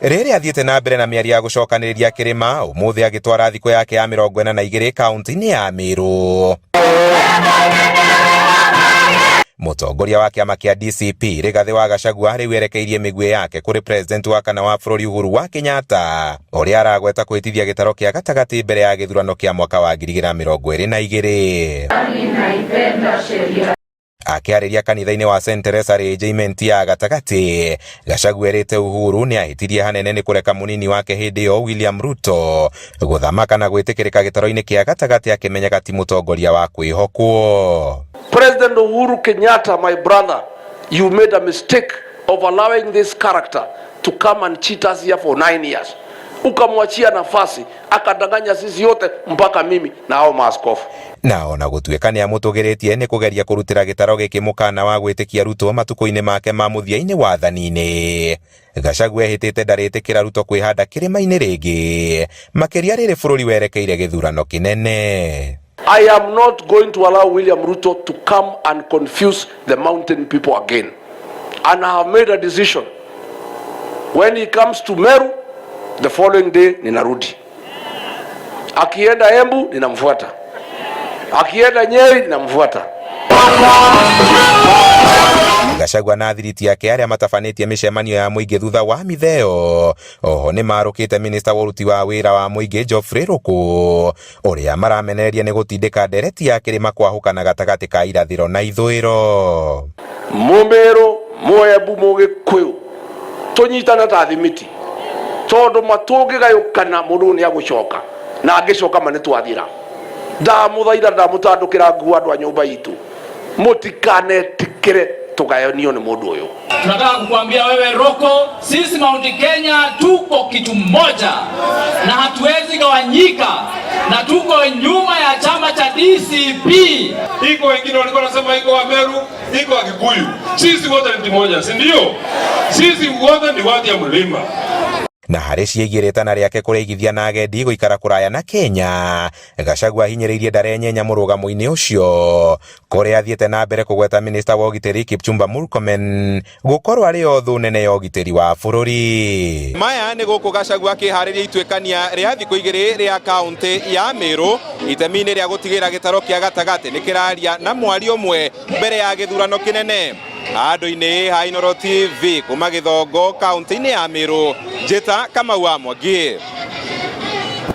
Rĩrĩa athiĩte na mbere na mĩario ya gũcokanĩrĩria kĩrĩma, ũmũthĩ agĩtwara thikũ yake ya 42 kaunti-inĩ ya Meru. Mũtongoria wa kĩama kĩa DCP Rigathĩ wa Gachagua rĩu erekeirie mĩguĩ yake kũrĩ president wa kana wa bũrũri Uhuru wa Kenyatta, ũrĩa aragweta kũhĩtithia gĩtaro kĩa gatagatĩ mbere ya gĩthurano kĩa mwaka wa 2022. Akĩarĩria kanitha-inĩ wa St Teresa Regiment ya gatagatĩ, Gachagua erĩte Uhuru nĩ ahĩtirie hanene nĩ kũreka mũnini wake hĩndĩ ĩyo William Ruto gũthamaka na gwĩtĩkĩrĩka gĩtaro-inĩ kĩa gatagatĩ akĩmenyaga ti mũtongoria wa kwĩhokwo. President Uhuru Kenyatta, my brother, you made a mistake of allowing this character to come and cheat us here for 9 years. Ukamwachia nafasi akadanganya sisi yote mpaka mimi na hao maaskofu. Na ona gũtuĩka nĩ amũtũgĩrĩtie nĩ kũgeria kũrutĩra gĩtaro gĩkĩ mũkana wa gwĩtĩkia Ruto matukũ-inĩ make ma mũthia-inĩ wathani-inĩ, Gachagua ehĩtĩte ndarĩtĩkĩra Ruto kwĩhanda kĩrĩma-inĩ rĩngĩ, makĩria rĩrĩ bũrũri werekeire gĩthurano kĩnene. I am not going to allow William Ruto to come and confuse the mountain people again. And I have made a decision. When he comes to Meru, the following day ninarudi. Akienda Embu ninamfuata. Akienda Nyeri ninamfuata. Gachagua na athiriti ake arĩa matabanĩtie mĩcemanio ya mũingĩ thutha wa mitheo oho nĩ marũkĩte minista wa ũruti wa wĩra wa mũingĩ Geoffrey Ruku, ũrĩa maramenereria nĩ gũtindĩka ndereti ya kĩrĩma kwahũkana gatagatĩ ka irathĩro na ithũĩro. Mũmĩrũ, Mũembu, Mũgĩkũyũ, tũnyitane ta thimiti, tondũ matũngĩgayũkana mũndũ nĩ agũcoka na angĩcoka ma nĩ twathira. Ndamũthaitha, ndamũtandũkĩra nguo, andũ a nyũmba itũ, mũtikanetĩkĩre tũgayanio nĩ mũndũ ũyũ. Tunataka kukuambia wewe Ruku, sisi Mount Kenya tuko kitu moja na hatuwezi gawanyika, na tuko nyuma ya chama cha DCP. Iko wengine walikuwa wanasema iko wa Meru, iko wa Kikuyu. Sisi wote ni timu moja, si ndio? Sisi wote ni watu ya mlima. Na harĩ ciĩgiĩ rĩtana rĩake kũrĩigithia na agendi gũikara kũraya na Kenya, Gachagua ahinyĩrĩirie ndarenyenya mũrũgamo-inĩ ũcio, kũrĩa athiĩte na mbere kũgweta minista wa ũgitĩri Kipchumba Murkomen gũkorwo arĩ o thũ nene ya ũgitĩri wa bũrũri. Maya nĩ gũkũ Gachagua akĩharĩria ituĩkania rĩa thikũ 2 rĩa kaunti ya Meru, itemi-inĩ rĩa gũtigĩrĩra gĩtaro kĩa gatagatĩ nĩ kĩraria na mwari ũmwe mbere ya gĩthurano kĩnene. Handũ-inĩ ha Inooro TV kuma Gĩthongo, kaunti-inĩ ya Meru, njĩta Kamau wa Mwangi.